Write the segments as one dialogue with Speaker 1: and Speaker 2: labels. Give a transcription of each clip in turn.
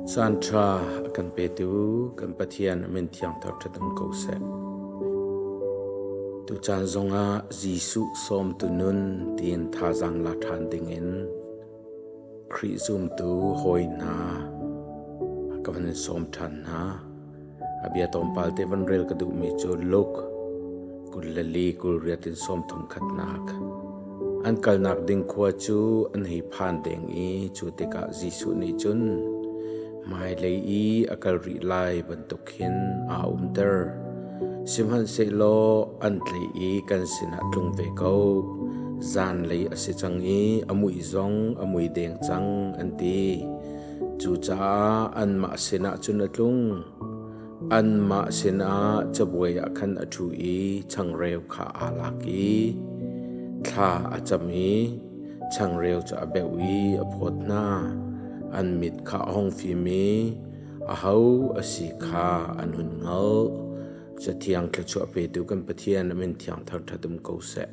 Speaker 1: Caan ṭha a kan petu kan Pathian a min thiang thangṭhat um ko seh. Tucaan zongah Jesuh sawmtu nun tiin thazaang la ṭhan dingin Khrih zumtu hawi hna ka van in sawm ṭhan hna. A bia tlawmpal te van rel ka duhmi cu Luke 24 20 in 30 khatnak. An kalnak ding khua cu an hei phan deng i cu tikah Jesuh nih cun hmailei i a kal rih lai bantuk khin aa umter. Sihmanhsehlaw an tlaih i kan sinah tlung ve ko. Zanlei a si cang i a muih zong a mui deng cang, an ti. Cucaah anmah sinah cun a tlung. Anmah sinah cabuai ah khan a ṭhu i changreu kha aa lak i thla a cam i changreu cu a beuh i a phawt hna. An mit kha a hung fim i aho a si kha an hun hngalh. Cathiang thluachuah petu kan Pathian a min thiang thangṭhat um ko seh.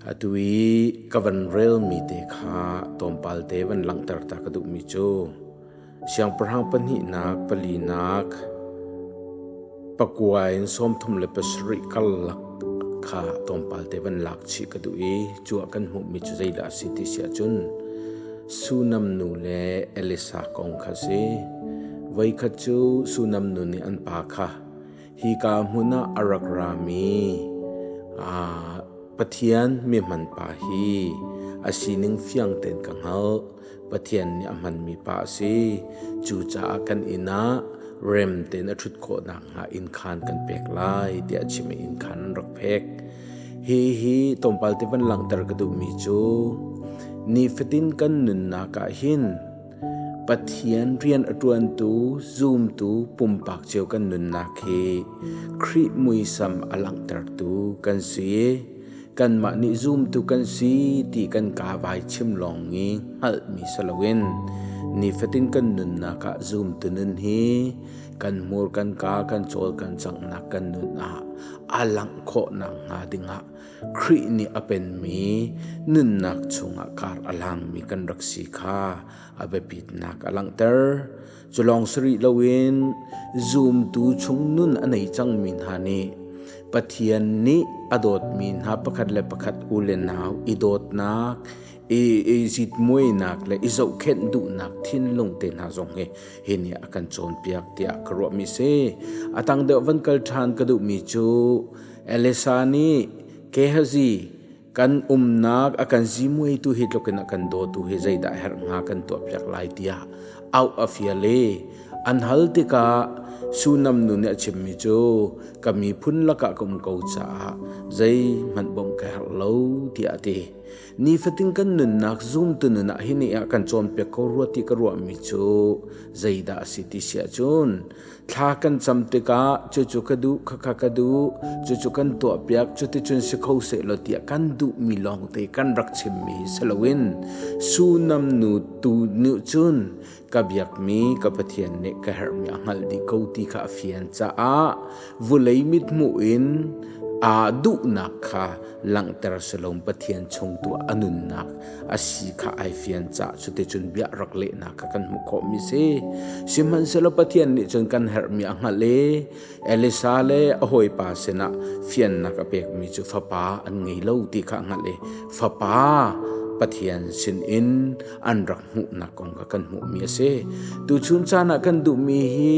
Speaker 1: Atu i ka van relmi te kha tlawmpal te van langhter ta ka duhmi cu siangpahrang pahnihnak, palinak, pakua in 37 karlak kha tlawmpal te van lak chih ka duh i cu ah kan hmuhmi cu zeidah a si ti si ahcun Sunam nu le Elisa kong kha si. Voikhat cu Sunam nu nih an pa kha hika hmun ah a rak rami Pathian mihman pa hi a sining fiang tein ka hngalh. Pathian nih a hmanmi pa a si. Cucaah kan inn ah rem tein a ṭhut khawh nakhnga innkhaan kan pek lai tiah a chim i innkhaan an rak pek. Hi hi tlawmpal te van langhter ka duhmi cu nifatin kan nunnak ah hin Pathian rian a ṭuantu, zumtu pumpak cio kan nunnak hi Khrih muisam a langhtertu kan si. Kanmah nih zumtu kan si ti kan kaa vai chim lawng i hngalhmi si loin nifatin kan nunnak ah zumtu nun hi kan hmur kan kaa kan cawl kan canghnak kan nun ah a langh khawh nakhnga dingah Khrih nih a penmi nunnak chungah kar a langmi kan rak si kha a biapitnak a langhter. Cu lawng si rih loin zumtu chung nun a nei cangmi hna nih Pathian nih a dawtmi hna pakhat le pakhat u le nau i dawtnak, i zitmuainak le i zohkhenh duhnak thinlung te hna zong hi hi nih a kan cawnpiak tiah ka ruahmi si. A tang deuh van kal ṭhan ka duhmi cu Elisa nih Gehazi kan umnak a kan zimuaitu hi tlukin a kan dawtu hi zeidah herh hnga kan tuahpiak lai tiah auh a fial i an hal tikah Sunam nu nih a chimmi cu ka miphun lakah ka um ko caah zeihmanh bawmh ka herh lo tiah a ti. Nifatin kan nunnak zumtu nun ah hi ni ah kan cawnpiak ko rua ti ka ruahmi cu zeidah a si ti si ahcun thla kan cam tikah cucu ka duh khakha ka duh cucu kan tuahpiak cuticun si kho sehlaw tiah kan duhmi lawngte kan rak chimmi si loin Sunam nu tu nih cun ka biakmi ka Pathian nih ka herhmi a hngalh dih ko ti kha a fian caah vulei mithmuh in aa duhnak kha langhter silom Pathian chung tu a nunnak a si kha ai fian caah cuticun bia rak lehnak kha kan hmuh khawhmi si. Sihmanhsehlaw Pathian nih cun kan herhmi a hngalh i Elisa le a hawipa sinah fiannak a pekmi cu fapa an ngei lo ti kha a hngalh i fapa Pathian sinin an rak hmuhnak kong kha kan hmuhmi a si. Tuchun caan ah kan duhmi hi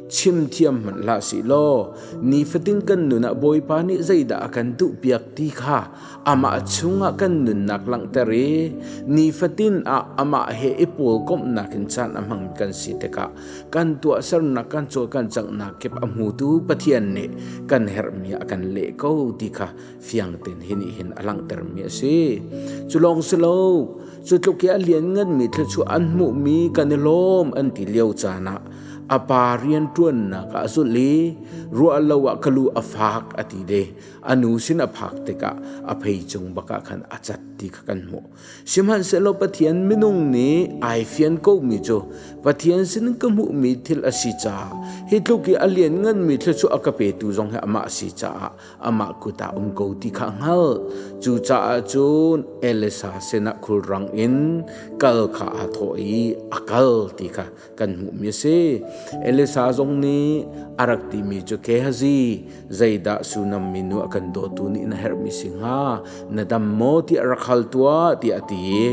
Speaker 1: chim thiam hmanh hlah sih law nifatin kan nun ah Bawipa nih zeidah a kan duhpiak ti kha amah chungah kan nunnak langhter i nifatin ah amah he i pawlkomhnak in caan a hmang kan si tikah kan tuahsernak kan cawl kan canghnak kip a hmutu Pathian nih kan herhmi a kan leh ko ti kha fiang tein hi nih hin a langhtermi a si. Cu lawng si lo, cu tluk i a liannganmi thluachuah an hmuhmi kan i lawm an ti lio caan ah a pa rianṭuannak ah a zulh i ruah lo ah ka lu a fak a ti le. A nu sin a phak tikah a phei cung bak ah khan a cat ti kha kan hmuh. Sihmanhsehlaw Pathian minung nih ai fian komi cu Pathian sin ka hmuhmi thil a si caah hi tluk i a liannganmi thluachuah a ka petu zong hi amah a si caah amah kut ah um ko ti kha a hngalh. Cucaah cun Elisa sinah khulrang in kal kha aa thawh i a kal ti kha kan hmuhmi a si. Elisa zong nih a rak timi cu Gehazi, zeidah Sunam minu a kan dawtu nih na herhmi si hnga? Na dam maw tiah rak hal tuah tiah a ti i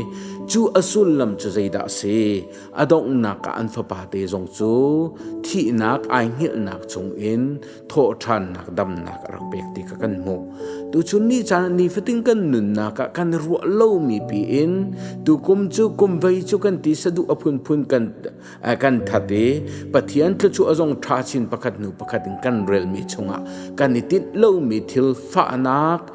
Speaker 1: cu a sullam cu zeidah a si? A donghnak ah an fapa te zong cu thihnak ai hngilhnak chungin thawhṭhannak damnak a rak pek ti kha kan hmuh. Tuchun ni caan ah nifatin kan nunnak ah kan ruah lomi piin tukum cu kum vei cu kan ti saduh a phunphun kan kan that i Pathian thluachuah zong ṭha chin pakhat hnu pakhat in kan relmi chungah kan i tinh lomi thil fahnak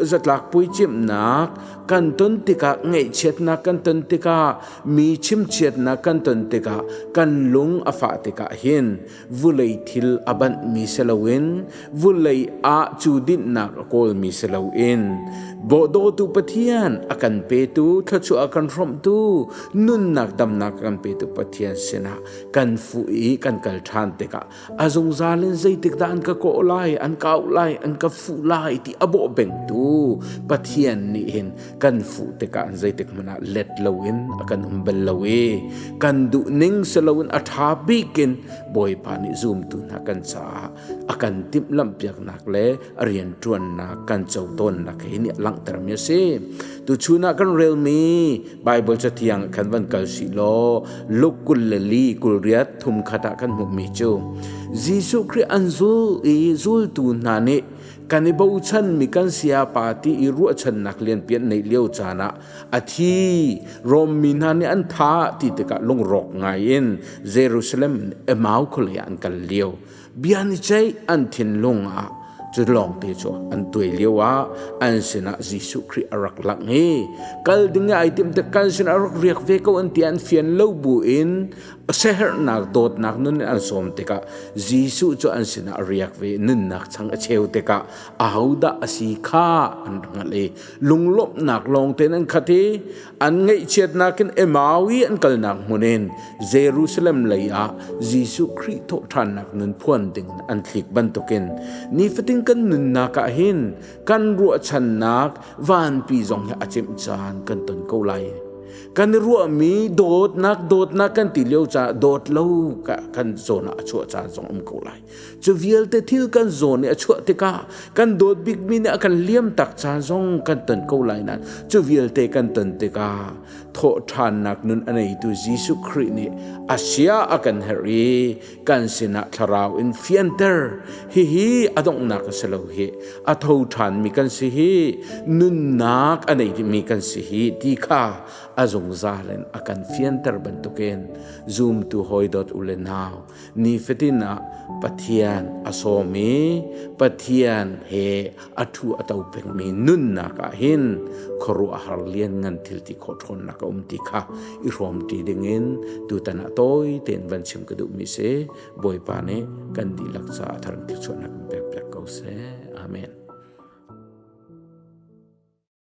Speaker 1: zatlak puicimhnak kan ton tikah, ngaihchiatnak kan ton tikah, mi chimchiatnak kan ton tikah, kan lung a fah tikah hin vulei thil a banhmi si loin vulei ah cu dinhnak a kawlmi si loin bawhdawtu Pathian a kan petu, thluachuah a kan hrawmhtu, nunnak damnak a kan petu Pathian sinah kan fuh i kan kal ṭhan tikah a zungzal in zeitik dah an ka kawh lai, an ka auh lai, an ka fuh lai ti a bawh bengtu Pathian nih hin kan fuh tikah zeitik hmanh ah let loin a kan um bal lo i kan duh ning si loin a ṭha bik in Bawipa nih zumtu hna kan caah a kan timhlamhpiaknak le a rianṭuannak kan co tawnnak hi nih a langhtermi a si. Tuchun ah kan relmi Baibal cathiang khan van kal sih law Luke 24 20 thum khat ah kan hmuhmi cu Jesuh Khrih an zul i zultu hna nih kan i bochanmi kan sayapa ti i ruahchannak lianpi an neih lio caan ah a thi Rom mi hna nih an thah ti tikah lungrawk ngai in Jerusalem in Emau khualei ah an kal lio bia ni ceih an thinlung ah cu lawng te cu an tuai lio ah an sinah Jesuh Khrih a rak lang i kal ding i ai timh tik kan sinah a rak riak ve ko an ti an fian lo bu in siaherhnak dawtnak nun in an sawm tikah Jesuh cu an sinah a riak ve. Nunnak chang a cheu tikah ahodah a si kha an hngalh i lunglawmhnak lawng tein an khat i an ngaihchiatnak in Emau i an kalnak hmun in Jerusalem lei ah Jesuh Khrih thawhṭhannak nun phuan ding an tlik bantukin nifatin kan nunnak ah hin kan ruahchannak vanpi zong hi a cimh caan kan ton ko lai. Kan i ruahmi dawtnak, dawtnak kan ti lio caah dawt lo kan zawn ah a chuah caan zong um ko lai. Cu vialte thil kan zawn i a chuah tikah kan dawt bikmi nih a kan liam tak caan zong kan ton ko lai nain cu vialte kan ton tikah thawhṭhannak nun a neitu Jesuh Khrih nih a sia a kan herh i kan sinah thlarau in fianter. Hihi a donghnak a si lo hi, a tho ṭhanmi kan si hi, nunnak a neimi kan si hi ti kha a zungzal in a kan fianter bantukin zumtu hawi dawt u le nau nifatin ah Pathian a sawm i Pathian he a thu a to pengmi nunnak ah hin khuaruahhar lianngan thil ti khawh ṭhawnnak a um ti kha i hrawmṭi dingin tutan ah tawi tein van chim ka duhmi si. Bawipa nih kan dihlak caah a thar thluachuahnak in pek piak ko seh. Amen.